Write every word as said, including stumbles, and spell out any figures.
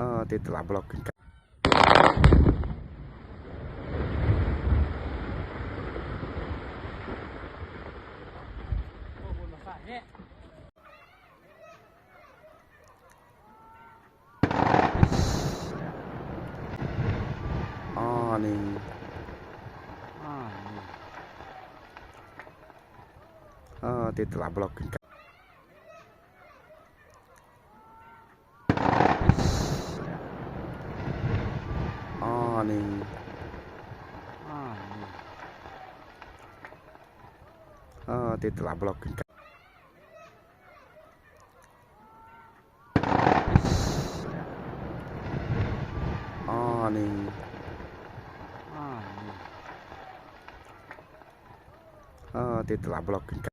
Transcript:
Ah, te te la block kan ka. Ah, ni. Ah, te te la block kan ka. Ah, ni. Ah, te te la block kan ka. Ah, ni. Ah, te te la block kan ka.